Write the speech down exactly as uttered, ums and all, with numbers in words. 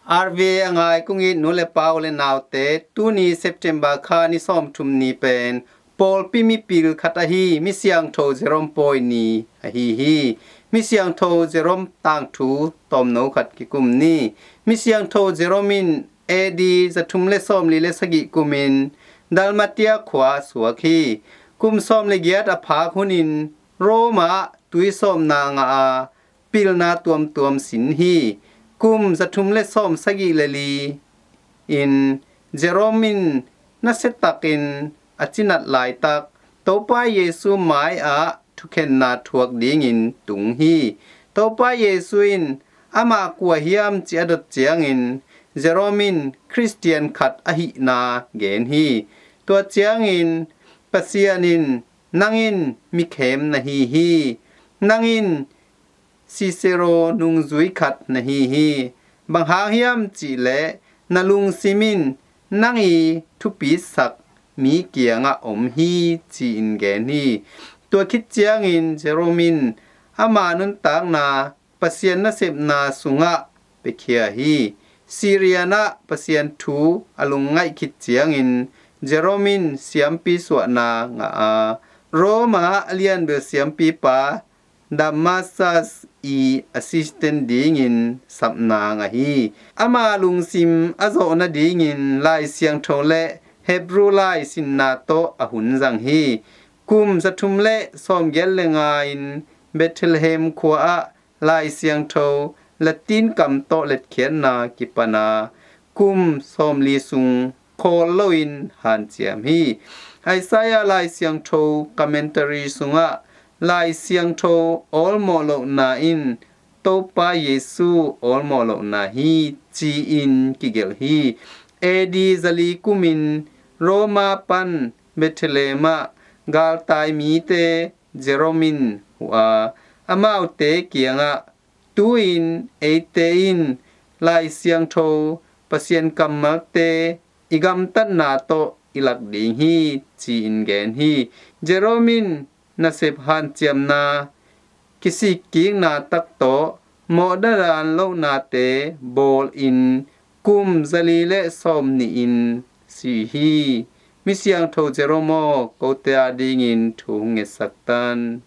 R V A a ngai kong it nu le pa u le naute, tuni September kha ni sawmthum ni pen pawlpi mipil khat ahi Misiangtho Jerome pawi ni ahi hi. Misiangtho Jerome tangthu tawmno khat kikum ni. Misiangtho Jerome in A D zathum le sawmli le sagih kumin Dalmatia khua suak hi. Kum sawm le giat a phak hunin Roma tui sawmna ngah a pilna tuamtuam sin hi. Kum zathum le sawm sagih le li in Jerome in nasiatakin a cinat laitak Topa Jesu mai-ah thukhenna thuak dingin tung hi. Topa Jesu in amah kua hiam ci a dot ciangin Jerome in Khristian khat ahihna gen hi. Tua ciangin Pasian in nang in mikhem na hi hi. Nang in Cicero nungzui khat na hi hi. Bang hang hiam cihleh na lungsim in nang i thupisak mi kiangah om hi ci-in gen hi. Tua khit ciangin Jerome in ama nuntakna Pasian nasepna sungah piakhia hi. Syrian ah Pasian thu a lungngaih khit ciangin Jerome in siampi suahna ngah a Roma a lianbel siampipa Damasus i assistant dingin sapna ngah hi. Ama lungsim a zawh nadingin Lai Siangtho le Hebrew lai sinna tawh a hun zang hi. Kum zathum le sawmgiat le nga in Bethlehem khua ah Lai Siangtho Latin kam tawh letkhiatna kipan a kum sawmli sung khawl loin hanciam hi. Isaiah Lai Siangtho commentary sungah Lai Siangtho awlmawh lohna in Topa Jesu awlmawh lohna hi ci-in kigelh hi. A D zali kumin Roma pan Bethlehem ah galtai mite Jerome in huh a amaute kiangah tu-in eite in Lai Siangtho Pasian kammalte i gamtatna tawh i lak ding hi ci-in gen hi. Jerome in nasep hanciamna kisikkikna tak tawh mawhna dan lohnate bawlin kum zali le sawmnih in si hi. Misiangtho Jerome aw, kote a dingin thu hong ngetsak tan.